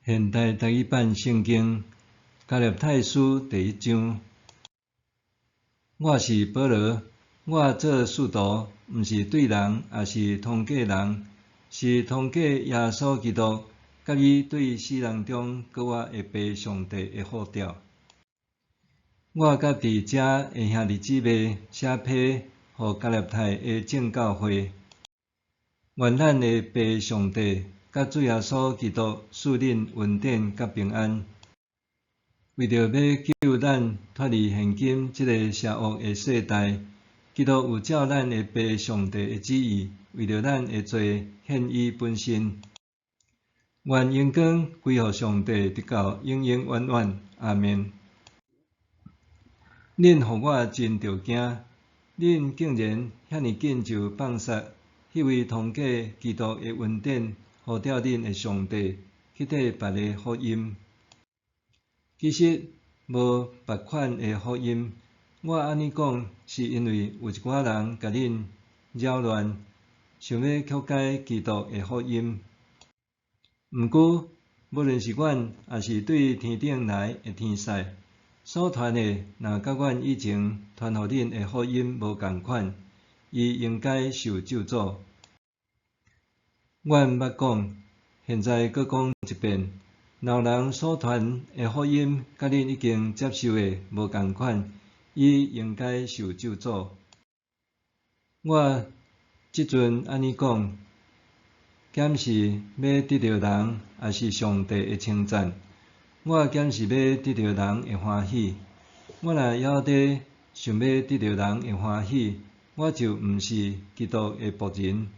現代台語版聖經加拉太書第一章。我是保羅，我做使徒，毋是對人，抑是通過人，是通過耶穌基督，佮伊對死人中閣活的父上帝的呼召。我佮佇遮的兄弟姊妹寫批予加拉太的眾教會，願咱的父上帝佮主耶穌基督賜恁恩典佮平安。為著欲救咱脫離現今這个邪惡的世代，基督有照咱的父上帝的旨意，為著咱的罪獻伊本身。願榮光歸予上帝，直到永永遠遠。阿們。恁予我真著驚，恁竟然遐爾緊就放殺彼位通過基督的恩典呼召恁的上帝，去綴別个福音。其實無別款的福音。我按呢講，是因為有一寡人共恁擾亂，想欲曲改基督的福音。毋過，無論是阮，抑是對天頂來的天使，所傳的，若佮阮以前傳予恁的福音無仝款，伊應該受咒詛。阮捌講，現在閣講一遍：若有人所傳的福音，佮恁已經接受的無仝款，伊應該受咒詛。我這陣按呢講，敢是欲得著人，抑是上帝的稱讚？我敢是欲得著人的歡喜？我若猶佇想欲得著人的歡喜，我就毋是基督的僕人。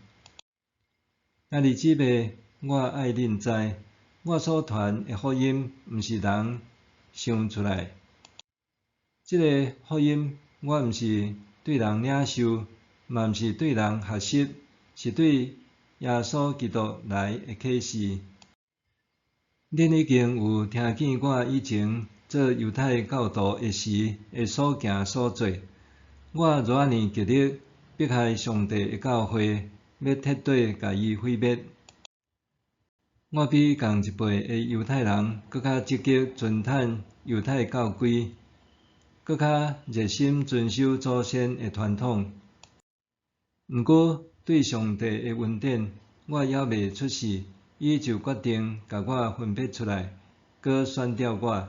兄弟姊妹，我愛恁知，我所傳的福音毋是人想出來。這个福音我毋是對人領受，嘛毋是對人學習，是對耶穌基督來的啟示。恁已經有聽見我以前做猶太教徒的時的所行所做，我偌爾極力迫害上帝的教會，欲徹底共伊毀滅。我比仝一輩的猶太人閣較積極遵趁猶太教規，閣較熱心遵守祖先的傳統。毋過對上帝的恩典，我猶未出世，伊就決定共我分別出來，閣選召我。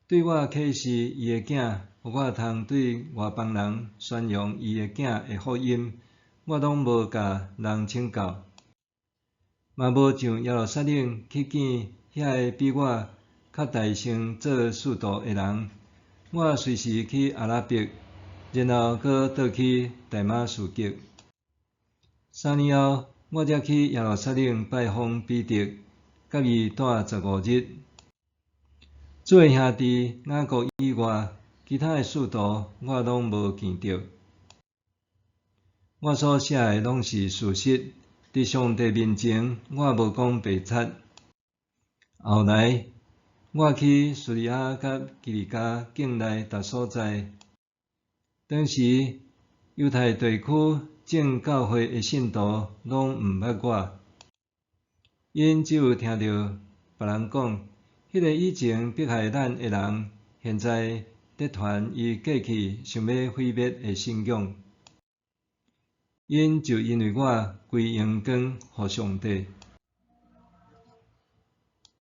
對我啟示伊的囝，予我通對外邦人宣揚伊的囝的福音，我攏無共人請教，嘛無上耶路撒冷去見遐个比我較大先做使徒的人。我隨時去阿拉伯，然後閣倒去大馬士革。3年後，我才去耶路撒冷拜訪彼得，佮伊蹛15日。主的兄弟雅各以外，其他的使徒我攏無見著。我所寫的攏是事實，佇上帝面前，我無講白賊。後來，我去敘利亞佮基利家境內逐所在。當時猶太地區眾教會的信徒攏毋捌我，𪜶只有聽著別人講，彼个以前迫害咱的人，現在佇傳伊過去想欲毀滅的信仰。𪜶就因為我歸榮光予上帝。